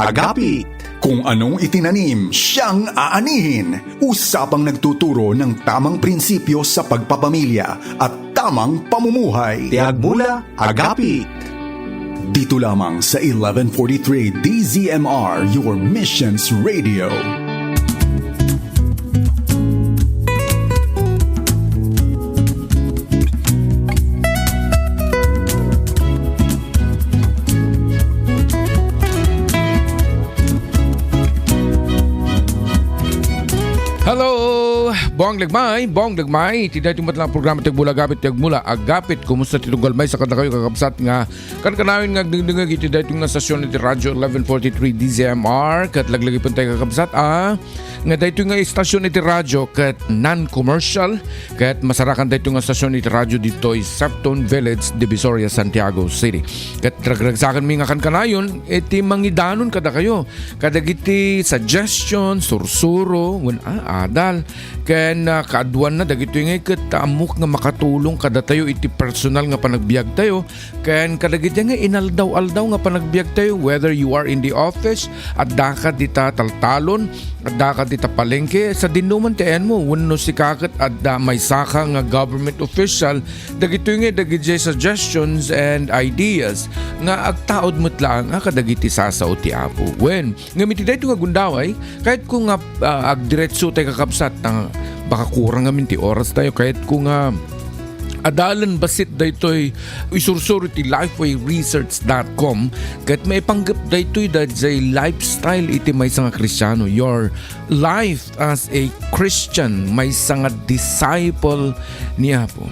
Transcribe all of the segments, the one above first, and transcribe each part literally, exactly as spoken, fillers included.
Agapit. Kung anong itinanim, siyang aanihin. Usapang nagtuturo ng tamang prinsipyo sa pagpapamilya at tamang pamumuhay. Tiagmula, Agapit. Dito lamang sa eleven forty-three D Z M R, your missions radio. Hello! Buang Dagmay, Buang Dagmay. Iti daytoy met lang programa ti Agmula Agapit, ti Agmula Agapit. Kumusta ti tunggal maysa kadakayo, kakabsat, nga kankanayon nga agdengdengngeg iti daytoy nga stasyon iti Radyo eleven forty-three D Z M R? Ket laglagipen tayo, kakabsat, a, nga daytoy nga istasyon iti radyo ket non-commercial, ket masarakan daytoy nga stasyon iti radyo ditoy Septon Village, Divisoria, Santiago City. Ket ragragsakanmi nga kankanayon iti mangidanon kadakayo kadagiti suggestion, sursuro, wen, a, adal, ken, a, kaaduanna dagitoy nga ket ammok nga makatulong kadatayo iti personal nga panagbiagtayo, ken kadagiti nga inaldaw-aldaw nga panagbiagtayo, whether you are in the office, addaka dita taltalon, addaka dita palengke, sadinoman ti ayanmo, wenno sika ket adda maysaka nga government official, dagitoy nga dagiti suggestions and ideas nga agtaud met laeng a kadagiti sasao ti Apo. Wen, ngem iti daytoy nga gundaway, kayatko nga, ah, agdiretso tay, kakabsat, ta baka kurang ngamin ti oras tayo. Kayatko nga adalen bassit daytoy isursuro iti lifeway research dot com, ket maipanggep daytoy daydiay lifestyle iti maysa nga Kristiano, your life as a Christian, maysa nga disciple ni Apo.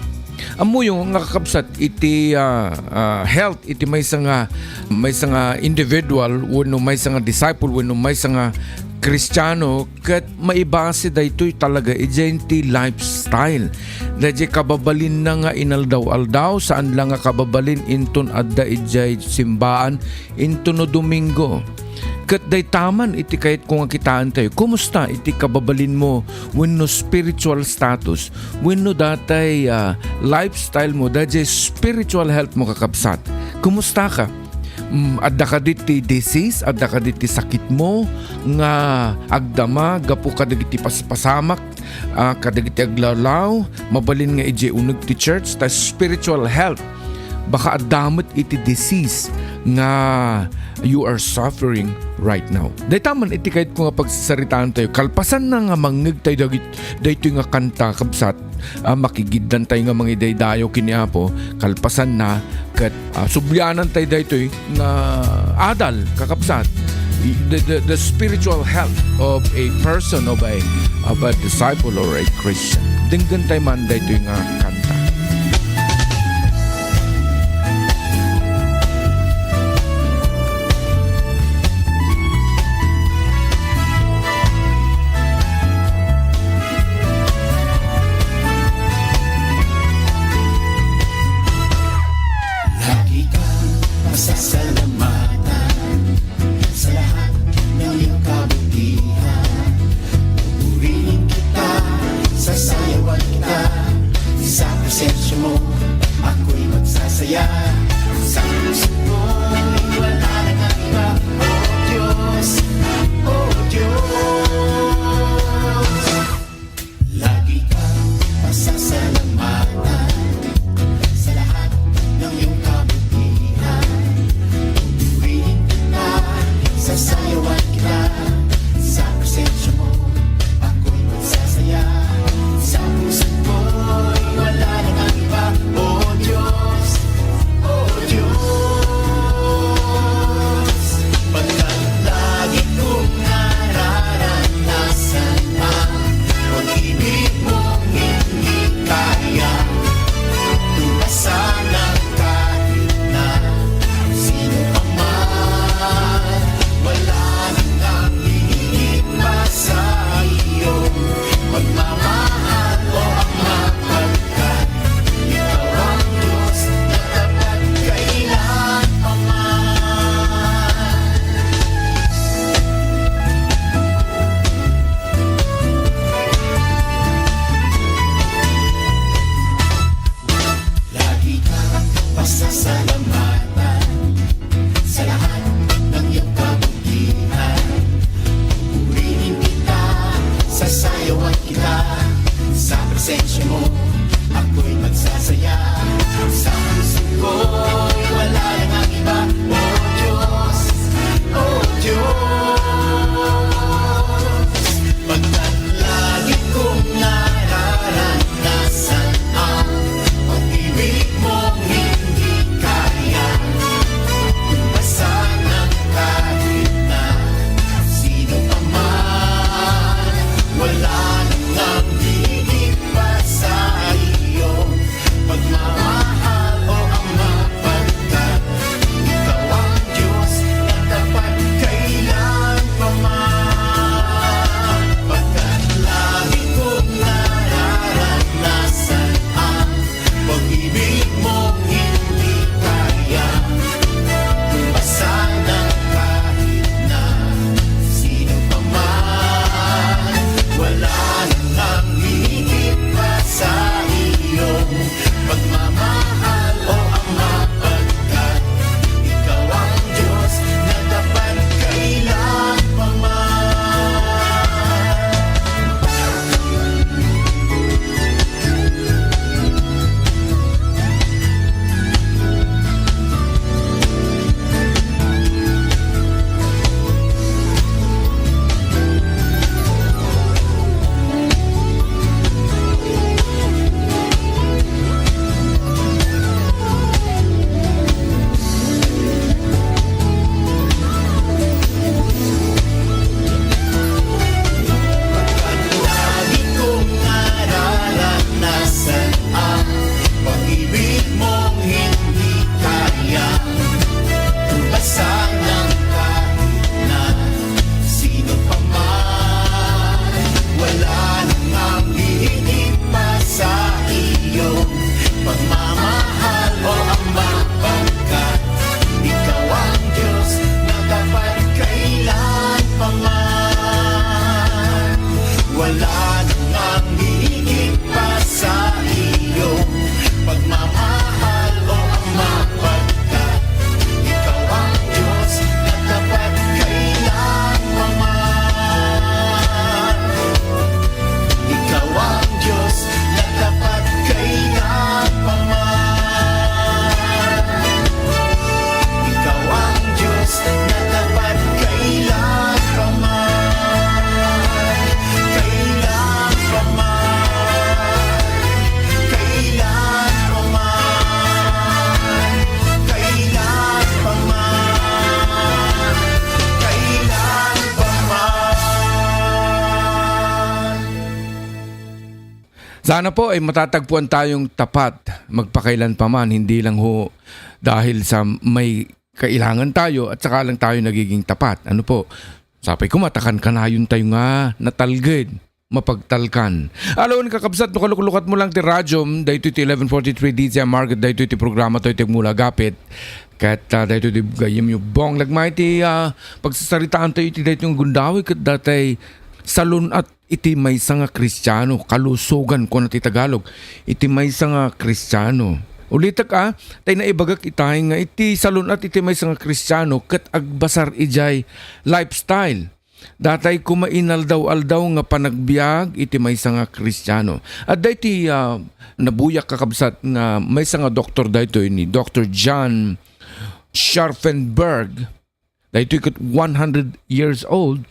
Ammoyo nga, kakabsat, iti, ah, ah, health iti maysa nga, maysa nga individual wenno maysa nga disciple wenno maysa nga Kristiano, ket maibase daytoy talaga idiay ti lifestyle. Daydiay kababalinna nga inaldaw-aldaw, saan la nga kababalin inton adda idiay simbaan, inton no Domingo. Ket dayta man iti kayatko nga kitaentayo. Kumusta iti kababalinmo wenno spiritual status? Wenno datay, ah, lifestyle mo, daydiay spiritual health mo, kakabsat? Kumusta ka? Mm, adda kadi ti disease, adda kadi ti sakit mo nga agdama gapu kadagiti paspasamak, ah, kadagiti aglawlaw, mabalin nga idiay uneg ti church, ta spiritual health. Baka adda met iti disease nga you are suffering right now. Dayta man iti kayatko nga pagsasaritaan tayo. Kalpasan na nga mangngeg tayo dagit-, daytoy nga kanta, kabsat, ah, makigiddan tayo nga mangidaydayo ken ni Apo. Kalpasan na ket, ah, sublianan tayo daytoy nga adal, kakabsat. I-, the, the, the spiritual health of a person, of a, of a disciple or a Christian. Denggen tayo man daytoy nga kanta. Lagi kang masasalamatan sa lahat ng iyong kabutihan. Pupurihin kita, sasayawan kita, sa Sana po ay matatagpuan tayong tapat magpakailan pa man, hindi lang ho dahil sa may kailangan tayo at saka lang tayo nagiging tapat. Ano po? Sapay ko, matakan kanayon tayo nga natalged, mapagtalkan. Alwan, kakabsat, no kaluklukat mo lang ti radyom, daytoy ti eleven forty-three D Z M Market, daytoy ti programa tayo ti Agmula Agapit. Ket, ah, daytoy ti gayyem yo, Bong Lagmay, ti, ah, pagsasaritaan tayo iti daytoy nga gundaway, ket datay salun-at iti maysa nga Kristiano, kalusogan, kuna ti Tagalog, iti maysa nga Kristiano. Ulitek, ah, tay naibagak itay nga iti salun-at iti maysa nga Kristiano ket agbasar idiay lifestyle. Datay koma inaldaw-aldaw nga panagbiag iti maysa nga Kristiano. Adda iti, ah, nabuyak, kakabsat, nga maysa nga doktor daytoy ni Doktor John Scharfenberg. Daytoy ket one hundred years old,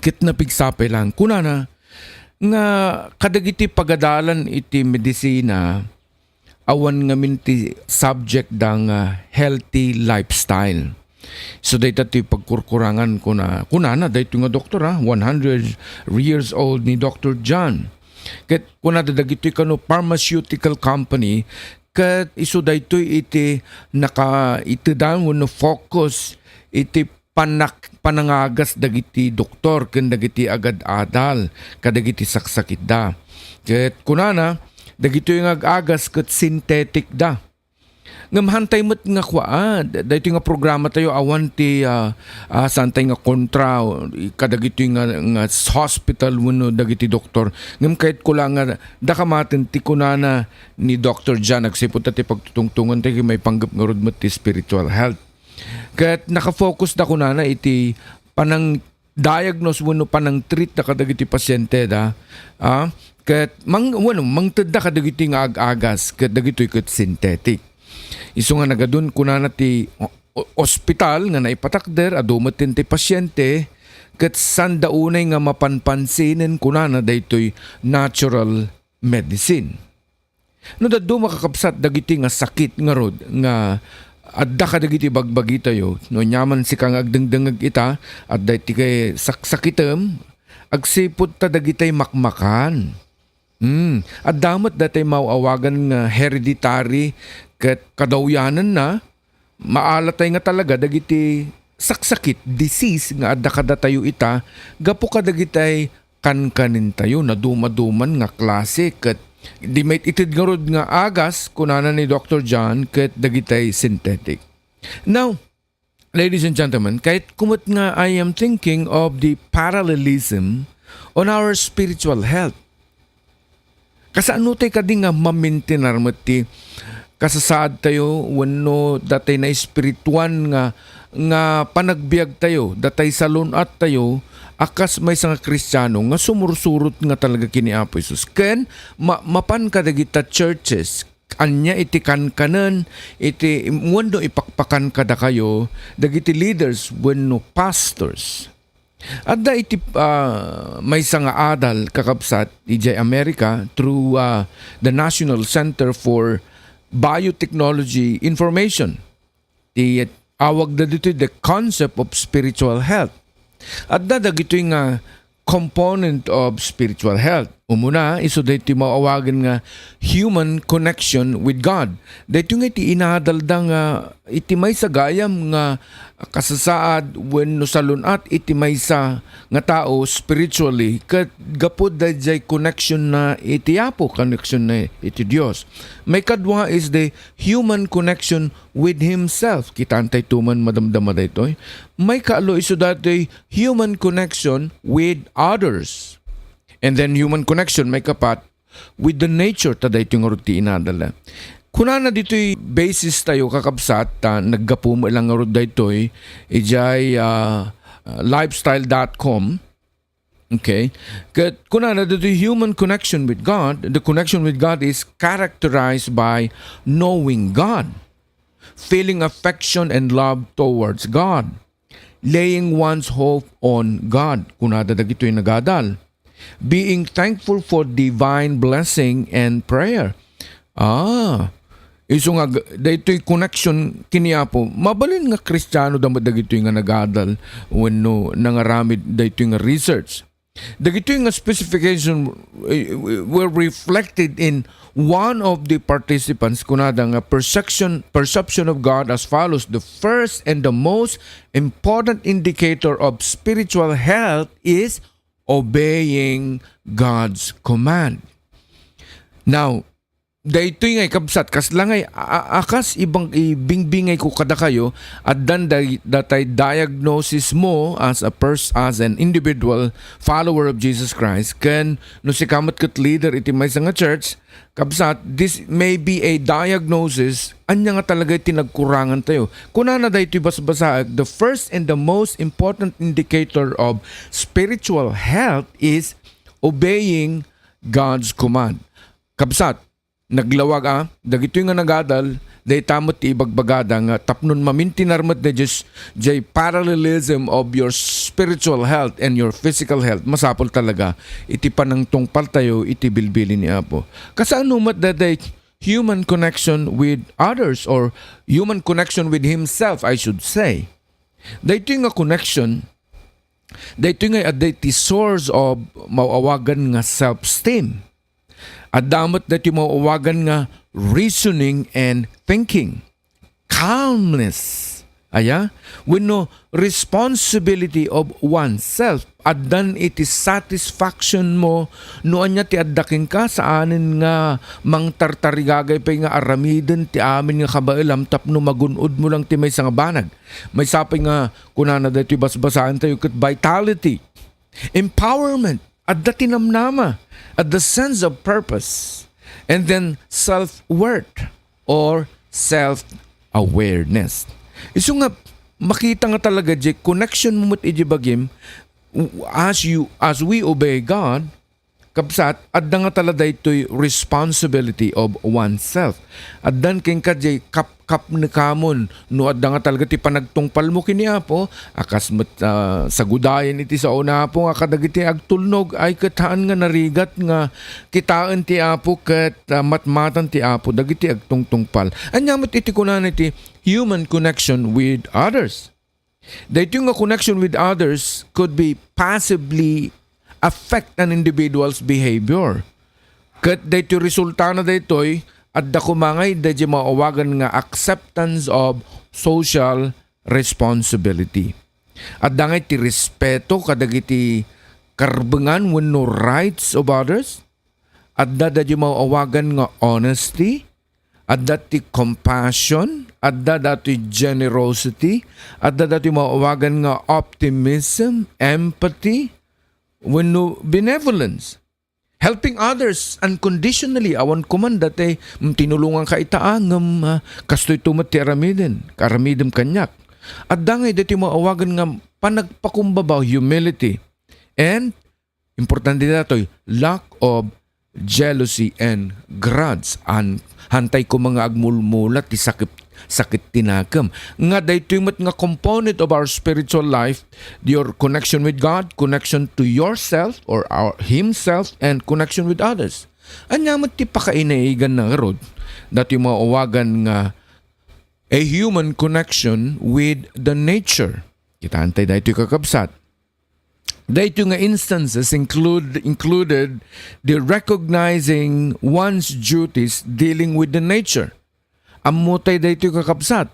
ket napigsapay lang. Kunana nga kadagiti pagadalan iti medisina, awan ngamin ti subject da nga healthy lifestyle. So, dayta ti pagkurkurangan, kuna, kunana, daytoy nga doktor, ha, one hundred years old ni Doktor John. Ket kunada dagitoy kano pharmaceutical company, ket isu daytoy iti nakaitedan wenno focus iti panak-, panangagas dagiti doktor ken dagiti agad-adal kadagiti saksakitda. Ket kunana, dagitoy nga ag-agas ket synthetic da. Ngem hantay met nga kua, ah, da-, daytoy nga programa tayo, awan ti, ah, ah, saan tay nga kontra, o, i-, kadagitoy nga, nga s-, hospital wenno dagiti doktor. Ngem kayatko la nga dakamaten ti kunana ni Doktor John agsipud ta ti pagtutungtongan tayo ket maipanggep ngarud met ti spiritual health. Ket nakafocus da kunana iti panang diagnose wenno panang-treat da kadagiti pasiente da, ah, ket mang-, wenno, mangted da kadagiti nga ag-agas, ket dagitoy ket synthetic. Isu nga nagadun, kunana ti o-, o-, ospital nga naipatakder, adu met ti pasiente, ket saan da unay nga mapanpansinen, kunana, daytoy natural medicine. No dadduma, kakabsat, dagiti nga sakit ngarud nga adda kadagiti bagbagitayo, no aniaman sika nga agdengdengngeg ita, adda iti kay saksakitem, agsipud ta dagitay makmakan. Hmm, adda met datay maaw-awagan nga hereditary ket kadawyanenna, maalatay nga talaga dagiti saksakit, disease, nga adda kadatayo ita gapu kadagitay kankanentayo, nadumaduman nga klase, ket di met ited ngarud nga agas, kunana ni Doktor John, ket dagitay synthetic. Now, ladies and gentlemen, kayatko met nga I am thinking of the parallelism on our spiritual health. Kasano tay kadi nga mamintinar met ti kasasaadtayo wenno datay naespirituan nga, nga panagbiagtayo, datay salun-attayo a kas maysa nga Kristiano nga sumursurot nga talaga ken ni Apo Jesus? Ken ma-, mapan kadagita churches, ania iti kankanen, iti wenno ipakpakan kadakayo dagiti leaders wenno pastors. Adda iti, ah, maysa nga adal, kakabsat, idiay Amerika through, ah, the National Center for Biotechnology Information. Ti awagda ditoy the concept of spiritual health. Adda dagitoy nga component of spiritual health. Umuna, isu daytoy maawagan nga human connection with God. Daytoy nga iti inadalda nga iti maysa gayam nga kasasaad wenno salun-at iti maysa nga tao spiritually, ket gapu daydiay connection na iti Apo, connection na iti Dios. Maikadua is the human connection with himself. Kitaentay to man madamdama daytoy. Maikatlo, isu daytoy human connection with others. And then human connection, maikapat, with the nature, ta daytoy ngarud ti inadal. Kunana ditoy basis tayo, kakabsat, ta naggapu met lang ngarud daytoy, idiay, ah, lifestyle dot com. Okay? Ket kunana ditoy human connection with God, the connection with God is characterized by knowing God, feeling affection and love towards God, laying one's hope on God. Kunada dagitoy nagadal. Being thankful for divine blessing and prayer. Ah, isu nga g-, daytoy connection ken ni Apo. Mabalin nga Kristiano da met dagitoy nga nagadal wenno nangaramid daytoy nga research. Dagitoy nga specification, eh, were reflected in one of the participants, kunada nga perception, perception of God as follows: "The first and the most important indicator of spiritual health is obeying God's command." Now, daytoy nga ikabsat, kasla ngay, a-, a-, akas ibang ibingbingay ko kadakayo, addan day-, datay diagnosis mo as a pers-, as an individual follower of Jesus Christ, ken no sika met ket leader iti maysa nga church, kabsat, this may be a diagnosis, ania nga talaga ti nagkurangan tayo. Kunana daytoy basbasaek, "The first and the most important indicator of spiritual health is obeying God's command." Kabsat, naglawag a, dagitoy nga nagadal, dayta met ti ibagbagada nga tapnon mamintinar met daydiay parallelism of your spiritual health and your physical health, masapul talaga iti panangtungpal tayo iti bilbilin ni Apo. Kasano met daydiay human connection with others, or human connection with himself, I should say. Daytoy nga connection, daytoy nga adda iti source of maawagan nga self-esteem. Adda met daytoy maawagan nga reasoning and thinking. Calmness. Aya? Wenno responsibility of oneself. Addan iti satisfaction mo no ania ti adda kenka, saanen nga mangtartarigagay pay nga aramiden ti amin nga kabaelam tapno magun-od mo lang ti maysa nga banag. Maysa pay nga kunana daytoy basbasaen tayo ket vitality. Empowerment, adda ti namnama, adda sense of purpose, and then self-worth or self-awareness. Isu nga makita nga talaga di connection mo met iti bagim, w-, as you, as we obey God, kabsat, adda nga talaga daytoy responsibility of oneself. Addan kenka di kap-, kapnekamon no adda nga talaga ti panagtungpal mo ken ni Apo, a kas met, ah, sagudayen iti sao ni Apo nga kadagiti agtulnog ay ket haan nga narigat nga kitaen ti Apo ket, ah, matmatan ti Apo dagiti agtungtungpal. Ania met iti kunana iti human connection with others? Daytoy nga connection with others could be passively affect an individual's behavior. Ket daytoy resultana daytoy, adda koma ngay daydiay maawagan nga acceptance of social responsibility. Adda ngay ti respeto kadagiti karbengan wenno rights of others. Adda daydiay maawagan nga honesty, adda ti compassion, adda datoy generosity, adda datoy maawagan nga optimism, empathy, wenno benevolence. Helping others unconditionally, awan koma datoy, mm, tinulonganka ita, ah, ngem, ah, kastoy to met ti aramiden, aramidem kaniak. Adda ngay daytoy maawagan nga panagpakumbaba, humility, and importante datoy, lack of jealousy and grudge. An-, hantay koma nga agmulmula ti sakit, sakit ti nakem. Nga daytoy met nga component of our spiritual life, your connection with God, connection to yourself or our, himself, and connection with others. Ania met ti pakainaigan na ngarud? Datoy maawagan nga a human connection with the nature. Kitaen tay daytoy, kakabsat. Daytoy nga instances include, included the recognizing one's duties dealing with the nature. Ammo tay daytoy, kakabsat,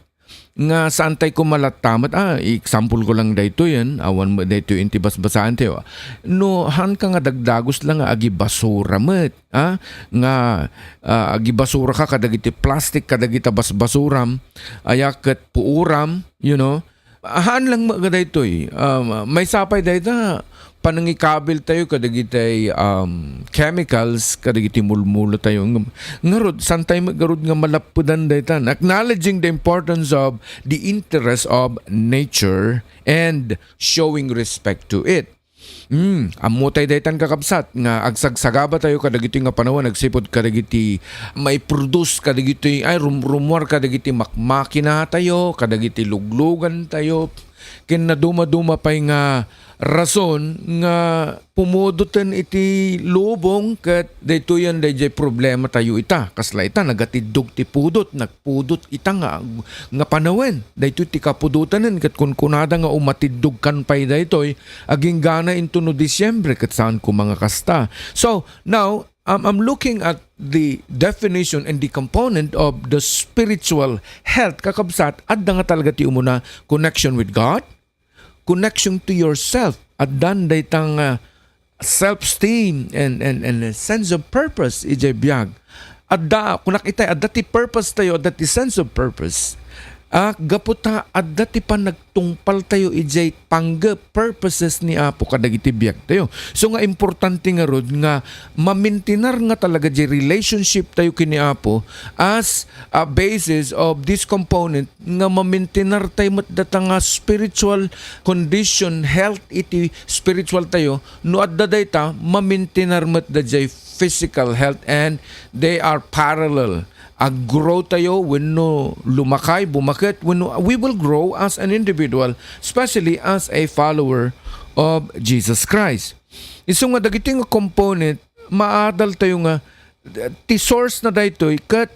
nga saan tay koma latta met, ah, example ko lang daytoy, yan, awan met daytoy iti basbasaen tayo. No, haanka nga dagdagus lang nga agibasura met, ah, nga, ah, agibasura ka kadagiti plastic, kadagita basbasuram, aya ket puuram, you know, haan lang met daytoy. Um, maysa pay dayta, panangikabil tayo kadagitay, um, chemicals, kadagiti mulmulo tayo. Ngem, ngarud, saan tayo met ngarud nga malappedan dayta? Acknowledging the importance of the interest of nature and showing respect to it. Mm, ammo tay daytan, kakabsat, nga agsagsagaba tayo kadagitoy nga panawen agsipud kadagiti maiproduce kadagitoy, ay, rum-, rummuar kadagiti makmakina tayo, kadagiti luglugan tayo, ken nadumaduma pay nga rason nga pumudoten iti lubong, ket daytoyen daydiay problema tayo ita. Kasla ita, nagatiddog ti pudot, nagpudot ita nga, nga panawen. Daytoy ti kapudotanen, ket kunkunada nga umatiddog kan pay daytoy, aginggana into no Disiembre, ket saan koma nga kasta. So, now, um, I'm looking at the definition and the component of the spiritual health. Kakabsat, adda nga talaga ti umuna, connection with God, connection to yourself. Addan dayta nga self-esteem and, and, and a sense of purpose idiay biag. Adda, kunak itay, adda ti purpose tayo, adda ti sense of purpose. Ah, gapu ta adda ti panagtungpal tayo idiay panggep, purposes ni Apo kadagiti biag tayo. So nga importante ngarud nga mamintinar nga talaga di relationship tayo kini Apo as a basis of this component nga mamintinar tayo met data nga spiritual condition, health iti spiritual tayo. No adda dayta, mamintinar met da jay physical health, and they are parallel. Ag-grow tayo wenno lumakay, bumaket, wenno we will grow as an individual, especially as a follower of Jesus Christ. Isu nga dagiti nga component, maadal tayo nga, eh, ti source na daytoy ket,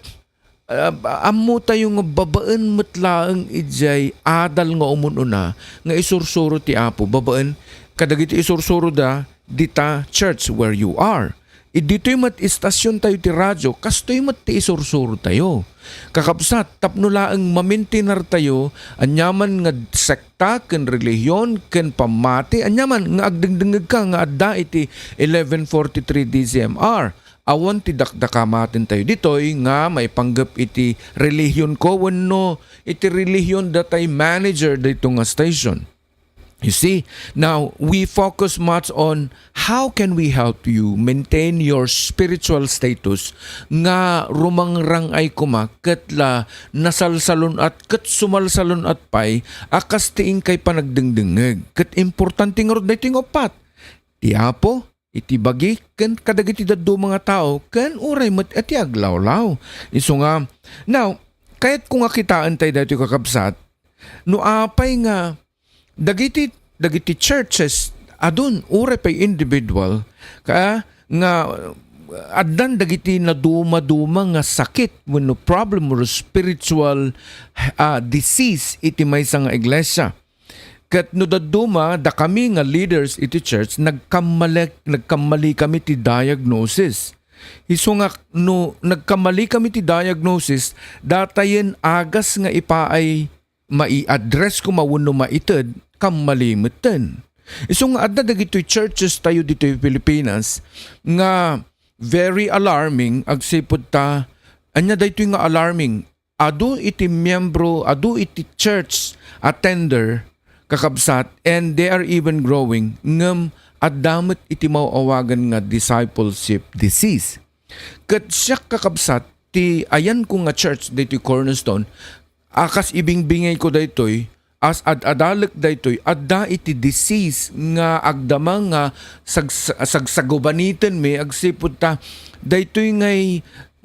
ah, ammo tayo nga babaen met laeng idiay adal nga umun-una nga isursuro ti Apo. Babaen kadagiti isursuro da dita church where you are. Ditoy met istasyon tayo ti radyo, kastoy met ti isursuro tayo. Kakabsat, tapno laeng mamintinar tayo, aniaman nga sekta ken relihiyon ken pammati, aniaman nga agdengdengngeg ka nga adda iti eleven forty-three D Z M R. Awan ti dakdakamaten tayo ditoy nga maipanggep iti relihiyon ko wenno iti relihiyon datay manager dayto nga station. You see, now we focus much on how can we help you maintain your spiritual status nga rumangrang-ay koma ket la nasalsalun-at ket sumalsalun-at pay a kas ti inkay panagdengdengngeg. Ket importante ngarud daytoy nga uppat. Ti Apo, iti bagi ken kadagiti dadduma nga tao ken uray met iti aglawlaw. Isu nga, now, kayatko nga kitaen tayo daytoy kakabsat, no apay nga dagiti, dagiti churches adun uray pay individual ka nga addan dagiti nadumaduma nga sakit wenno problem or spiritual, ah, disease iti maysa nga iglesia. Ket no dadduma, dakami nga leaders iti church, nagkammali, nagkammalikami ti diagnosis. Isu nga no nagkammalikami ti diagnosis, datayen agas nga ipaay mai-address koma wenno maited, kammali metten. Isu nga adda dagitoy churches tayo ditoy Pilipinas nga very alarming agsipud ta, ania daytoy nga alarming? Adu iti miyembro, adu iti church attender, kakabsat, and they are even growing, ngem adda met iti maawagan nga discipleship disease. Ket siak, kakabsat, ti ayanko nga church ditoy Cornerstone, a kas ibingbingayko daytoy, as ad-adalek daytoy, adda iti disease nga agdama nga sags-, sagsagubanitenmi agsipud ta daytoy ngay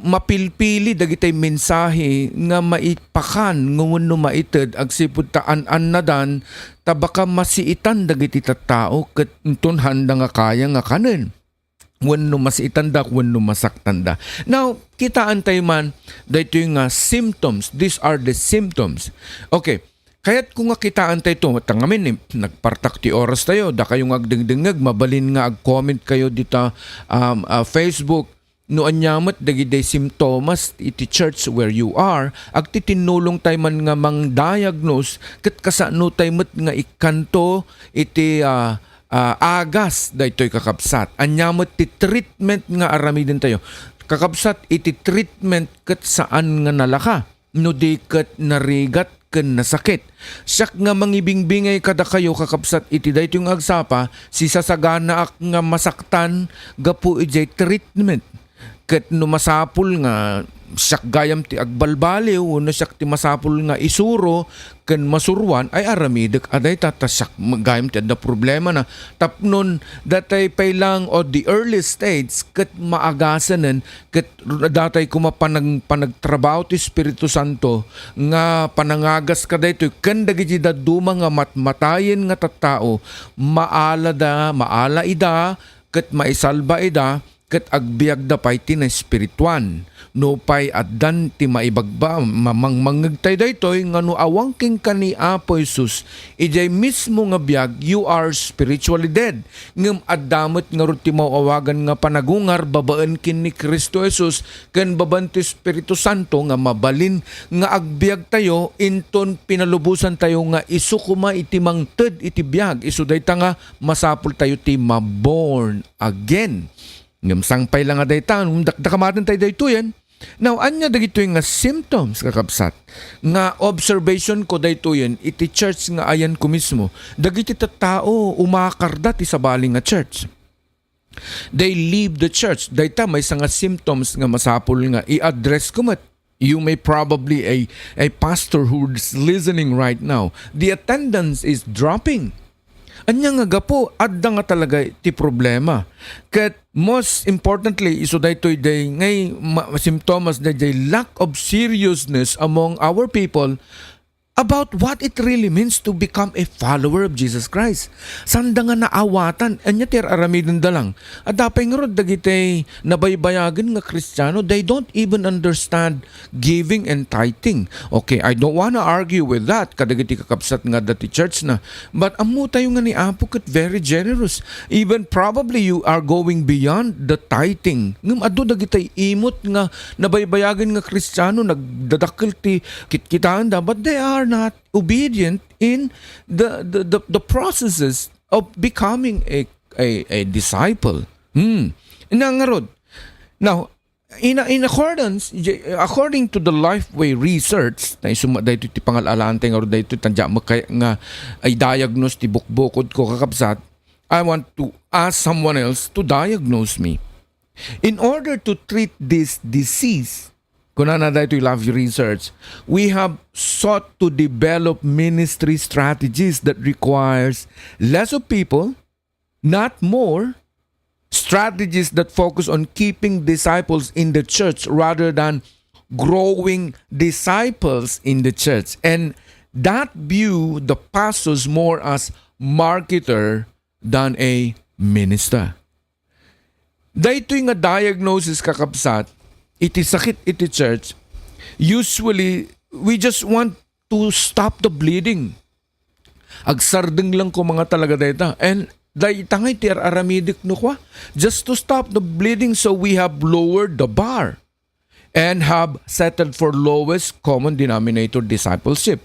mapilpili dagitay mensahe nga maipakan nga wenno maited agsipud ta an-annadan ta baka masiitan dagiti tattao ket inton handa nga kaya nga kanen wenno masiitanda wenno masaktanda. Now, kitaan tayo man daytoy nga symptoms. These are the symptoms. Okay. Kayatko nga kitaan tayo to, ta ngamin, eh, nagpartak ti oras tayo. Dakayo nga agdengdengngeg, mabalin nga ag-comment kayo dita, um, ah, Facebook. No ania met dagiti simptomas iti church where you are, agtitinnulong tayo man nga mang-diagnose, ket kasano tayo met nga ikkanto iti, ah, ah, agas daytoy kakabsat. Ania met ti treatment nga aramiden tayo? Kakabsat, iti treatment ket saan nga nalaka no di ket narigat ken nasakit. Siak nga mangibingbingay kadakayo, kakabsat, iti daytoy nga agsapa, sisasaganaak nga masaktan gapu idiay treatment. Ket no masapul nga siak gayam ti agbalbaliw wenno siak ti masapul nga isuro ken masuroan, ay aramidek a dayta ta siak gayam ti adda problemana. Tapnon datay pay lang on the early stage ket maagasanen ket datay koma panag-, panagtrabaho ti Espiritu Santo nga panangagas kadaytoy ken dagiti dadduma nga matmatayen nga tattao, maalada, maala ida ket maisalba ida ket agbiagda pay ti naespirituan. Nupay addan ti maibagba, mamangmangngegtay daytoy nga no awan kenka ni Apo Jesus, idiay mismo nga biag, you are spiritually dead. Ngem adda met ngarud ti maawagan nga panagungar babaen ken ni Cristo Jesus ken babaen ti Espiritu Santo nga mabalin nga agbiagtayo inton pinalubosantayo nga isu koma iti mangted iti biag. Isu dayta nga masapultayo ti ma-born again. Ngem sangpay la nga dayta, dakdakamaten tay daytoyen. Now, ania dagitoy nga symptoms, kakabsat, nga observation ko daytoyen iti church nga ayanko mismo? Dagiti tattao, umakarda ti sabali nga church. They leave the church. Dayta maysa nga symptoms nga masapul nga i-address ko met. You may probably a, a pastor who's listening right now. The attendance is dropping. Ania nga gapu, adda nga talaga ti problema. Ket most importantly, isu daytoy day ngay ma-, simptomas daydiay lack of seriousness among our people about what it really means to become a follower of Jesus Christ. Sanda nga naawatan, ania ti ar-aramidenda lang. Adda pay ngarud dagiti nabaybayagen nga Kristiano, they don't even understand giving and tithing. Okay, I don't wanna argue with that kadagiti kakabsat nga adda ti church na. But ammo tayo nga ni Apo ket very generous. Even probably you are going beyond the tithing. Ngem adu dagiti imot nga nabaybayagen nga Kristiano, nagdadakkel ti kitkitaenda, but they are not obedient in the, the, the, the processes of becoming a, a, a disciple. Hmm. Ina ngarud. Now, in, in accordance, according to the Lifeway research, na isuma daytoy ti pangal-alaan tayo ngarud daytoy, tanda makay nga i-diagnose ti bukbukod ko, kakabsat, I want to ask someone else to diagnose me. In order to treat this disease, kunana daytoy Lifeway research, we have sought to develop ministry strategies that requires less of people, not more, strategies that focus on keeping disciples in the church rather than growing disciples in the church. And that view the pastors more as marketer than a minister. Daytoy nga diagnosis, kakabsat, iti sakit iti church, usually, we just want to stop the bleeding. Agsardeng lang ko mga talaga dayta. And dayta nga iti ar-aramidek no kwa. Just to stop the bleeding, so we have lowered the bar and have settled for lowest common denominator discipleship.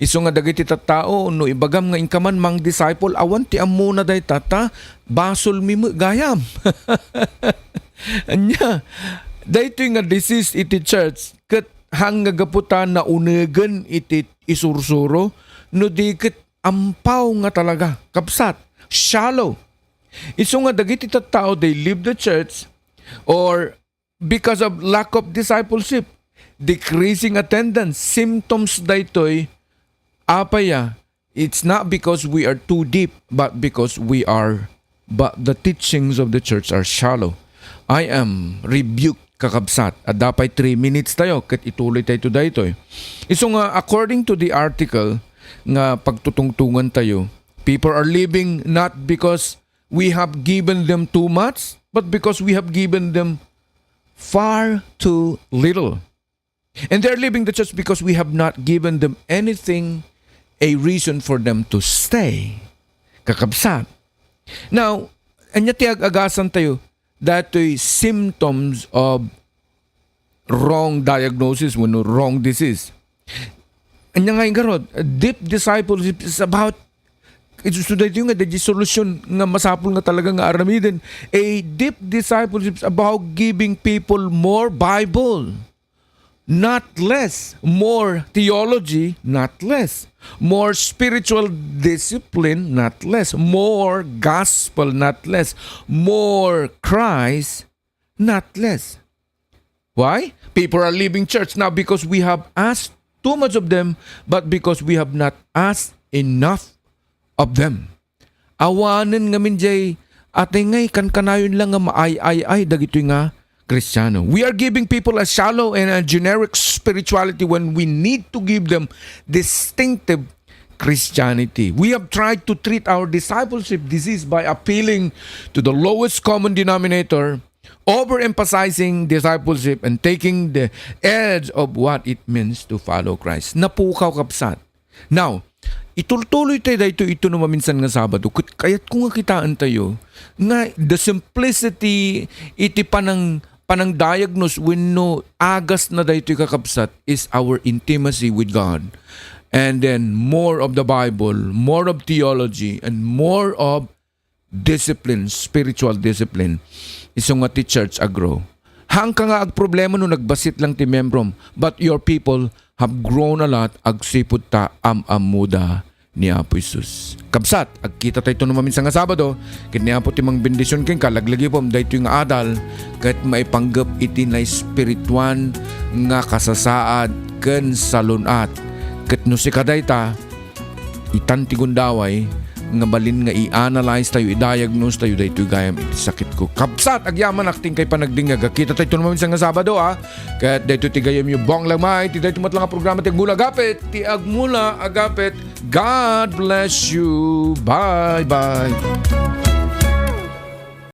Isu nga dagiti tattao, no ibagam nga inka man mang disciple, awan ti ammona dayta, ta basolmi met gayam. Ania, daytoy nga disease iti church, ket haan nga gapu ta naunegen iti isursuro, no di ket ampaw nga talaga, kabsat, shallow. Isu nga dagiti tattao, they leave the church or because of lack of discipleship, decreasing attendance, symptoms daytoy, apay a, it's not because we are too deep, but because we are, but the teachings of the church are shallow. I am rebuked, kakabsat. Adda pay three minutes tayo, ket ituloy tayo daytoy. Isu nga, according to the article nga pagtutungtungan tayo, people are leaving not because we have given them too much, but because we have given them far too little. And they're leaving the church because we have not given them anything, a reason for them to stay. Kakabsat. Now, ania ti ag-agasan tayo, datoy symptoms of wrong diagnosis wenno wrong disease. Ania nga ingarod, deep discipleship is about, isusuday tayo nga, the solution nga masapul nga talaga nga aramiden. A deep discipleship is about giving people more Bible, not less. More theology, not less. More spiritual discipline, not less. More gospel, not less. More Christ, not less. Why? People are leaving church not because we have asked too much of them, but because we have not asked enough of them. Awanen ngamin jay, ati ngay, kankanayon lang nga maay-ay-ay dagitoy nga Kristiano. We are giving people a shallow and a generic spirituality when we need to give them distinctive Christianity. We have tried to treat our discipleship disease by appealing to the lowest common denominator, overemphasizing discipleship and taking the edge of what it means to follow Christ. Napukaw, kabsat. Now, itultuloy tayo daytoy ito no maminsan nga Sabado. Ket kayat ko nga kitaan tayo nga the simplicity iti panang, panang diagnose wenno agas na daytoy, kakabsat, is our intimacy with God. And then more of the Bible, more of theology, and more of discipline, spiritual discipline. Isu nga ti church a-grow. Haanka nga agproblema no nagbassit lang ti membrom, but your people have grown a lot agsipud ta am-ammoda ni Apo Jesus. Kabsat, agkita tayo no maminsan nga Sabado, ket ni Apo ti mangbendision kenka, laglagipem daytoy nga adal, ket maipanggep iti naespirituan nga kasasaad ken salun-at. Ket no sika dayta, itan ti gundaway nga balin nga i-analyze tayo, i-diagnose tayo daytoy gayam iti sakitko. Kabsat, agyamanak ti inkay panagdingngeg. Agkita tayo no maminsan nga Sabado, ah. Ket daytoy ti gayyemyo, Bong Lagmay, ti daytoy met la nga programa ti Agmula Agapit, ti Agmula Agapit. God bless you. Bye-bye.